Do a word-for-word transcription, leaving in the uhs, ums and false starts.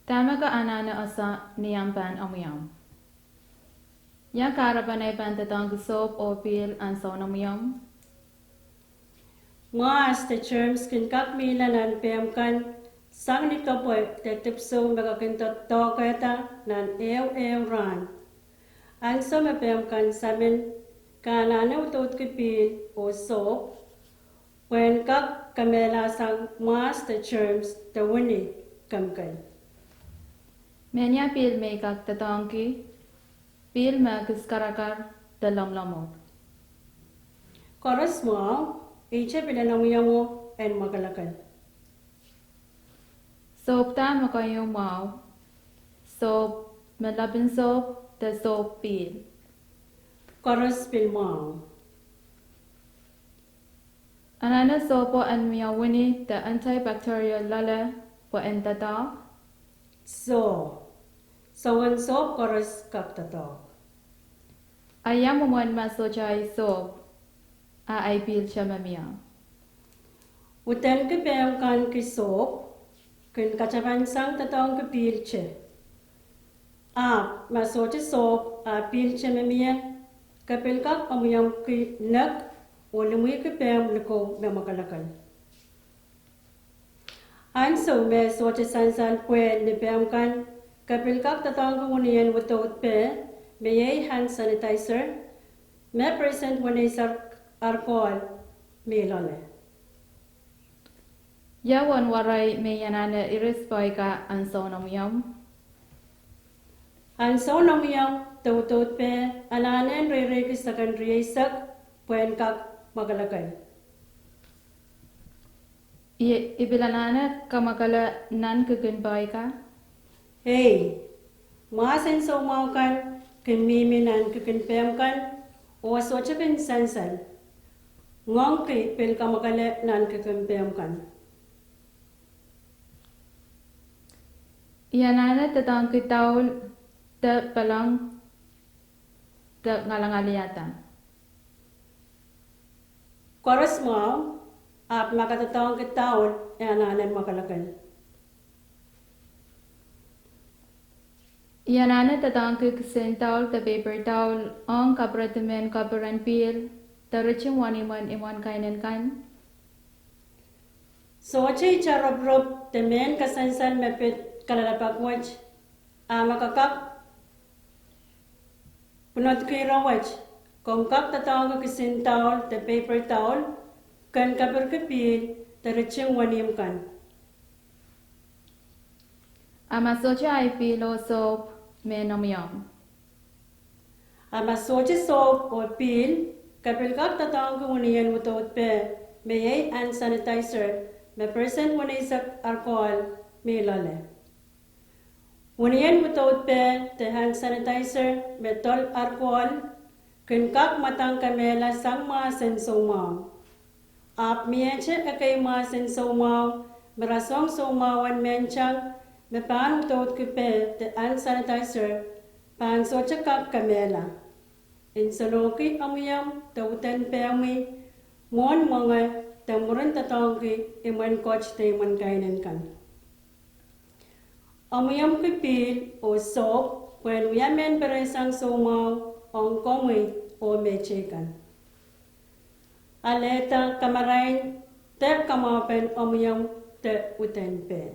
Dahme ke anahne ese ni omw pahn omwiomw? Ia kahrepen ei pahn doadoahngki sohp oh pihl ahn soun omwiomw? Mwahs de germs kin kak mihla nan pehmw kan sang ni kepwe de dipwisou me ke kin doadoahkehda nan ehu ehu rahn. Ansou me pehmw kan samin, ke anahne udoudki pihl oh sohp pwehn kak kemehlasang mwahs de germs de wini kemikal. Mehnia pihl me I kak doadoahngki? Pihl me kis karakar de lomwlomwur. Koaros mwahu, ihte pihl en omwiomwo en mwakelekel. Sohp da me keieu mwahu? Sohp me lepin sohp de sohp pihl? Koaros pil mwahu. Anahne sohpo en mie wini de antibacterial loale pwe en doadoahk? Soh, soangen sohp koaros kak doadoahk. A ia mwomwen ma sohte ei sohp, a ei pihl te me mie? Udenki pehmw kan ki sohp kin katapensang doadoahngki pihl te. Ahpw ma sohte sohp a pihl te me mie, ke pil kak omwiomwki nek oh limwihki pehmw likou me mwakelekel. Ansou me sohte sansal pwehn ni pehmw kan, ke pil kak doadoahngki winien udoud peh me iei hand sanitizer me percent weneisek alcohol mih loale. Ia uwen werei me I anahne iris poika ahn soun omwiomw? Ahn soun omwiomw de udoud peh anahne en reireiki seken rieisek pwehn kak mwakelekel. I, I pil anahne kamwakele nan kikin poika? Ei, mwahs en soumwahu kan kin mihmi nan kikin pehmw kan oh sohte kin sansal. Ngoangki pil kamwakele nan kikin pehmw kan. I anahne doadoahngki daul de peleng de ngalangaliada? Koaros mwahu, ahpw ma ke doadoahngki daul e anahne mwakelekel. I anahne doadoahngki kisin daul de paper daul ong kapwuredi mehn kaperen pihl de riting wenihmw en imwen kainen kan? Sohte ita ropirop de mehn kasansal me pid kalelapak wet, a ma ke kak pwunodki ire wet, komw kak doadoahngki kisin daul de paper daul ken kapirki pihl de riting wenihmw kan. A ma sohte ei pihl oh sohp, mehn omwiomw? A ma sohte sohp oh pihl, ke pil kak doadoahngki winien udoud peh me iei hand sanitizer me percent weneisek alcohol mih loale. Winien udoud peh de hand sanitizer me doal alcohol kin kak mwadang kemehla sang mwahs en soumwahu. Ahpw miehte ekei mwahs en soumwahu me rasehng soumwahu en mehntang me pahn udoudki peh de hand sanitizer pahn sohte kak kemehla. Nsensuwedki omwiomw de uden pehmwi mwohn mwenge de mwurin doadoahngki imwen kot de imwen kainen kan. Omwiomwki pihl oh sohp pwehn wia mehn perehsang soumwahu ong komwi oh mehteikan. Alehda kamarain de kamwahupen omwiomw de uden peh.